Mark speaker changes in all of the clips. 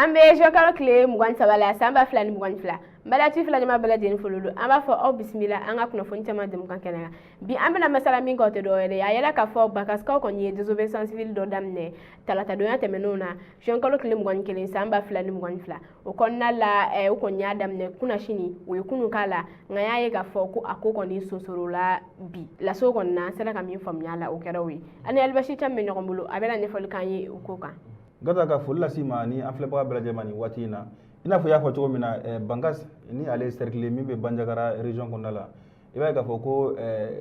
Speaker 1: An bɛ juin kalo tile 23 la, san 2022. N balati fila ɲama bɛɛ lajɛlen folo don. An b'a fɔ aw bisimila an ka kunnafoni caman jamukan kɛnɛ kan. Bi, an bɛna masala min kan, o tɛ dɔwɛrɛ ye, a yɛlɛ k'a fɔ Bankassikaw kɔni ye désobéissance civile dɔ daminɛ talatadɔnya tɛmɛnenw na, juin kalo tile 21, san 2022. O kɔnɔna la, u kɔni y'a daminɛ kunnasini, o ye kunun k'a la, nka y'a ye k'a fɔ ko a ko kɔni sonsorola bi laso kɔni na. An sera ka min faamuya la, o kɛra o ye. Ani Alibasi Camu bɛ ɲɔgɔn bolo, a bɛna ɲɛfɔli k'an ye o ko kan.
Speaker 2: Gata, ka foli lase ma ni an filɛbaga bɛɛ lajɛlen ma nin waati in na. I n'a fɔ i y'a fɔ cogo min na, Bankass ni ale ye cercle min bɛ Bandiagara région kɔnɔna la, i b'a ye k'a fɔ ko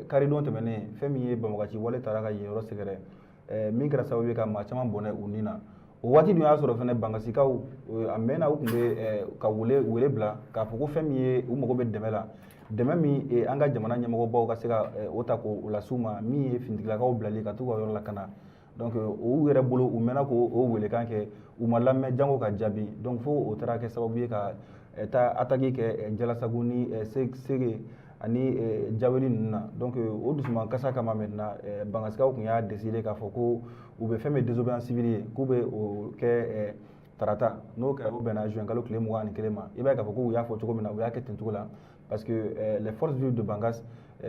Speaker 2: karidon tɛmɛnen, fɛn min ye banbagaci wale taara ka yen yɔrɔ sɛgɛrɛ, min kɛra sababu ye ka maa caman bɔnɛ u ni na. O waati dun y'a sɔrɔ fɛnɛ Bankasikaw a mɛnna, u tun bɛ ka wele wele bila k'a fɔ ko fɛn min ye, u mago bɛ dɛmɛ la, dɛmɛ min an ka jamana ɲɛmɔgɔbaw ka se ka o ta k'o las'u ma, min ye finitigilakaw bilali ka t'u ka yɔrɔ lakana. Donc u yɛrɛ bolo, u mɛnna k'o o welekan kɛ, u ma lamɛn jango ka jaabi. Donc fo o taara kɛ sababu ye ka taa attaque kɛ Jalasagu ni Sege ani Jaweli ninnu na. Donc o dusuman kasa kama, maintenant Bankassikaw tun y'a décider k'a fɔ ko u bɛ fɛn min désobéissance civile ye, k'u bɛ o kɛ tarata. N'o kɛra, o bɛnna juin kalo tile 21 ma. I b'a ye k'a fɔ k'u y'a fɔ cogo min na, u y'a kɛ ten cogo la, parce que les forces vives de Bankass,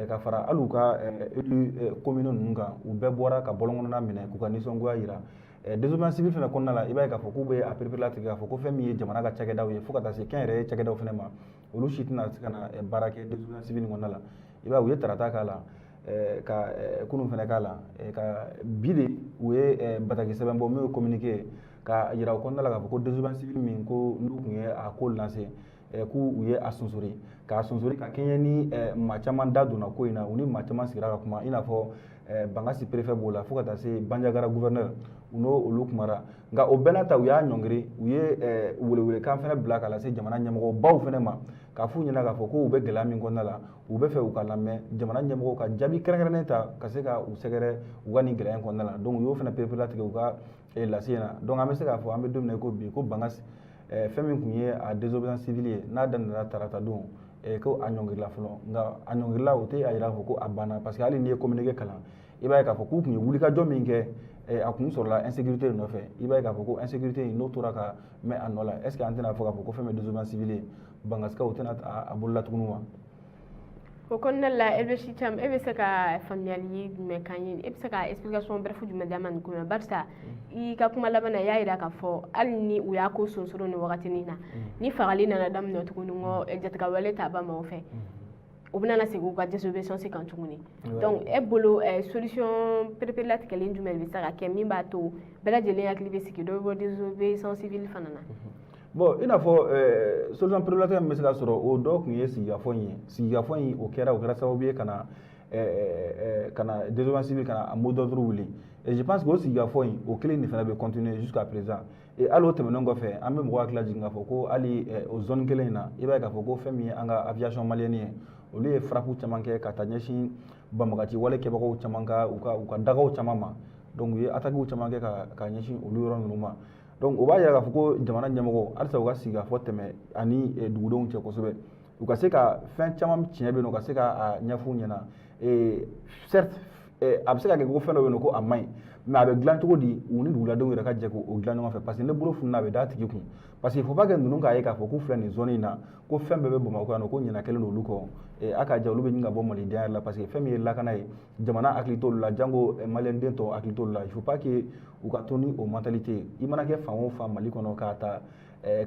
Speaker 2: ka fara hali u ka élus communaux ninnu kan, u bɛɛ bɔra ka bɔlɔn kɔnɔna minɛ k'u ka nisɔngoya yira. Désobéissance civile fɛnɛ kɔnɔna la, i b'a ye k'a fɔ k'u bɛ a pereperelatigɛ k'a fɔ ko fɛn min ye jamana ka cakɛdaw ye, fo ka taa se kɛnyɛrɛye cakɛdaw fɛnɛ ma, olu si tɛna se ka na baara kɛ désobéissance civile kɔnɔna la. I b'a ye, u ye tarata k'a la, ka kunun fɛnɛ k'a la, ka bi de u ye bataki sɛbɛn bɔ min ye communiqué ye, ka yira o kɔnɔna la k'a fɔ ko désobéissance civile min ko n'u tun ye a ko lancer, k'u u ye a sonsori, k'a sonsori ka kɛɲɛ ni maa caman da donna ko in na, u ni maa caman sigira ka kuma, i n'a fɔ Bankass préfet b'o la, fo ka taa se Bandiagara gouverneur, u n'o olu kumara. Nka o bɛɛ n'a ta, u y'a ɲɔngiri, u ye welewelekan fana bila ka lase jamana ɲɛmɔgɔbaw fana ma, k'a f'u ɲɛna k'a fɔ ko u bɛ gɛlɛya min kɔnɔna la, u bɛ fɛ u ka lamɛn, jamana ɲɛmɔgɔw ka jaabi kɛrɛnkɛrɛnnen ta ka se ka u sɛgɛrɛ u ka nin gɛlɛya in kɔnɔna la. Donc u y'o fana pereperelatigɛ u ka lase in na. Donc an bɛ se k'a fɔ, an bɛ don min na i ko bi, ko Bankass, fɛn min tun ye a désobéissance civile ye, n'a daminɛna tarata don, ko a ɲɔngirila fɔlɔ. Nka a ɲɔngirila, o tɛ a yira k'a fɔ ko a banna, parce que hali n'i ye communiqué kalan, i b'a ye k'a fɔ k'u tun ye wulikajɔ min kɛ, a kun sɔrɔla insécurité nɔfɛ. I b'a ye k'a fɔ ko insécurité in, n'o tora ka mɛn a nɔ la, est ce que an tɛna fɔ k'a fɔ ko fɛn min ye désobéissance civile ye, Bankassikaw tɛna a bolola tuguni wa?
Speaker 1: O kɔnɔna la, Elbesi Cham, e bɛ se ka faamuyali jumɛn k'an ye? E bɛ se ka explication bref jumɛn d'an ma nin ko in na? Barisa i ka kuma laban na, i y'a jira k'a fɔ hali ni u y'a ko sonsoro nin wagatinin na, ni fagali nana daminɛ tuguni, kɔ jatigɛwale ta ba maaw fɛ, u bɛna segin u ka désobéissance kan tuguni. Donc e bolo, solution pereperelatigɛlen jumɛn de bɛ se ka kɛ min b'a to bɛɛ lajɛlen hakili bɛ sigi, dɔ bɛ bɔ désobéissance civile fana na?
Speaker 2: Bon, i n'a fɔ solution pereperelatigɛ min bɛ se ka sɔrɔ, o dɔ tun ye sigikafɔ in ye. Sigikafɔ in, o kɛra sababu ye ka na désobéissance civile, ka na a mot d'ordre wuli. Et je pense que o sigikafɔ in, o kelen de fana bɛ continuer jusqu'à présent. Et hali o tɛmɛnen kɔfɛ, an bɛ mɔgɔw hakili lajigin k'a fɔ ko hali o zone kelen in na, i b'a ye k'a fɔ ko fɛn min ye an ka aviation malienne ye, olu ye frappe caman kɛ ka taa ɲɛsin banbagaci wale kɛbagaw caman ka u ka dagaw caman ma. Donc u ye attaques caman kɛ ka ɲɛsin olu yɔrɔ ninnu ma. Donc o b'a yira k'a fɔ ko jamana ɲɛmɔgɔ, halisa u ka sigikafɔ tɛmɛ ani dugudenw cɛ kosɛbɛ, u ka se ka fɛn caman tiɲɛ bɛ yen nɔ, u ka se ka a ɲɛf'u ɲɛna. Certes, a bɛ se ka kɛ ko fɛn dɔ bɛ yen nɔ ko a man ɲi, mais a bɛ dilan cogo di? U ni duguladenw yɛrɛ ka jɛ k'o dilan ɲɔgɔn fɛ, parce que ne bolo fununa, a bɛ d'a tigi kun, parce que faut pas que ninnu k'a ye k'a fɔ k'u filɛ nin zone in na, ko fɛn bɛɛ bɛ Bamakɔ yan nɔ, ko ɲɛna kɛlen don olu kɔ. A ka ja, olu bɛ ɲini ka bɔ malidenya yɛrɛ la, parce que fɛn min ye lakana ye, jamana hakili t'olu la, jango maliyɛnden tɔw hakili t'olu la. Il faut pas que u ka to ni o mentalité ye. I mana kɛ fan o fan Mali kɔnɔ, k'a ta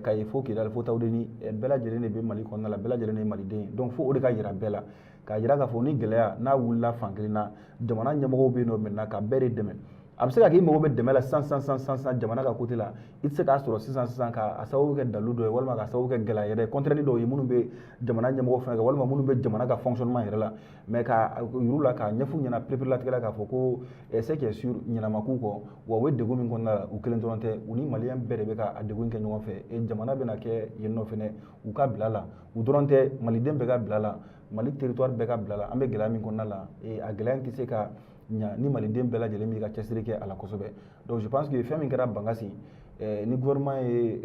Speaker 2: Kayi fo Kidali fo Tawudeni, bɛɛ lajɛlen de bɛ Mali kɔnɔna la, bɛɛ lajɛlen de ye maliden ye. Donc fo o de ka yira bɛɛ la, k'a yira k'a fɔ ni gɛlɛya n'a wulila fan kelen na, jamana ɲɛmɔgɔw bɛ yen nɔ maintenant ka bɛɛ de dɛmɛ. A bɛ se ka kɛ i mago bɛ dɛmɛ la sisan sisan sisan sisan, jamana ka côté la, i tɛ se k'a sɔrɔ sisan sisan, k'a sababu kɛ dalu dɔ ye, walima k'a sababu kɛ gɛlɛya yɛrɛ contrainte dɔw ye minnu bɛ jamana ɲɛmɔgɔ fana kan, walima minnu bɛ jamana ka fonctionnement yɛrɛ la. Mais ka yir'u la, k'a ɲɛf'u ɲɛna pereperelatigɛ la, k'a fɔ ko ce qui est sûr, ɲɛna ma k'u kɔ, wa u bɛ degun min kɔnɔna la, u kelen dɔrɔn tɛ, u ni maliyɛn bɛɛ de bɛ ka a degun kɛ ɲɔgɔn fɛ. Et jamana bɛna kɛ yen nɔ fɛnɛ, u ka bila la, u dɔrɔn tɛ, maliden bɛɛ ka bila la, Mali territoire bɛɛ ka bila la. An bɛ gɛlɛya min kɔnɔna la, a gɛlɛya in tɛ se ka ɲa ni maliden bɛɛ lajɛlen b'i ka cɛsiri kɛ a la kosɛbɛ. Donc je pense que fɛn min kɛra Bankass, ni gouvernement ye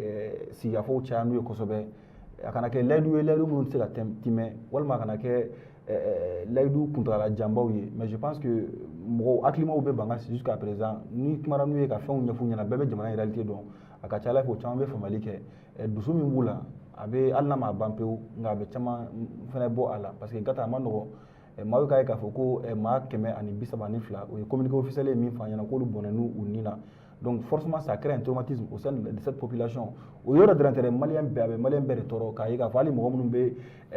Speaker 2: sigikafɔw caya n'u ye kosɛbɛ, a kana kɛ layidu ye, layidu minnu tɛ se ka timɛ, walima a kana kɛ layidu kuntagala janbaw ye. Mais je pense que mɔgɔw hakilimaw bɛ Bankass jusqu'à présent, ni kumara n'u ye ka fɛnw ɲɛf'u ɲɛna, bɛɛ bɛ jamana réalité dɔn. A ka ca Ala fɛ, o caman bɛ faamuyali kɛ. Dusu min b'u la, a bɛ, hali n'a ma ban pewu, nka a bɛ caman fɛnɛ bɔ a la, parce que gata a ma nɔgɔn. Maaw k'a ye k'a fɔ ko maa 132, o ye communiqué officiel ye min fɔ an ɲɛna k'olu bɔnɛ n'u u ni na. Donc forcément, ça crée un traumatisme au sein de cette population. O yɔrɔ dɔrɔn tɛ dɛ, maliyɛn bɛɛ, a bɛ maliyɛn bɛɛ de tɔɔrɔ k'a ye k'a fɔ hali mɔgɔ minnu bɛ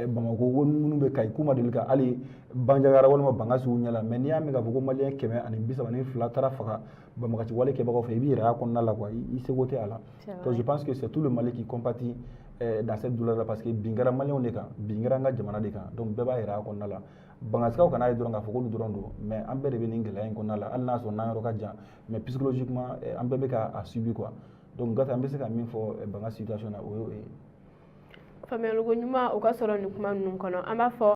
Speaker 2: Bamakɔ, minnu bɛ Kayi, k'u ma deli ka hali Banjagara walima Bankasi u ɲɛ la. Mais n'i y'a mɛn k'a fɔ ko maliyɛn 132 taara faga banbagaci wale kɛbagaw fɛ, i b'i yɛrɛ y'a kɔnɔna la quoi, i seko tɛ a la. Donc je pense que c'est tout le Mali qui compatit dans cette douleur là, parce que bin kɛra maliyɛnw de kan, bin kɛra an ka jamana de kan. Donc bɛɛ b'a yɛrɛ a kɔnɔna la. Bangasikaw kana ye dɔrɔn k'a fɔ k'olu dɔrɔn don, mais an bɛɛ de bɛ nin gɛlɛya in kɔnɔna la. Hali n'a sɔrɔ n'an yɔrɔ ka jan, mais psychologiquement, an bɛɛ bɛ ka a subir quoi. Donc gata, an bɛ se ka min fɔ Banga situation na, o y'o ye.
Speaker 1: Faamuyaliko ɲuman o ka sɔrɔ nin kuma ninnu kɔnɔ, an b'a fɔ.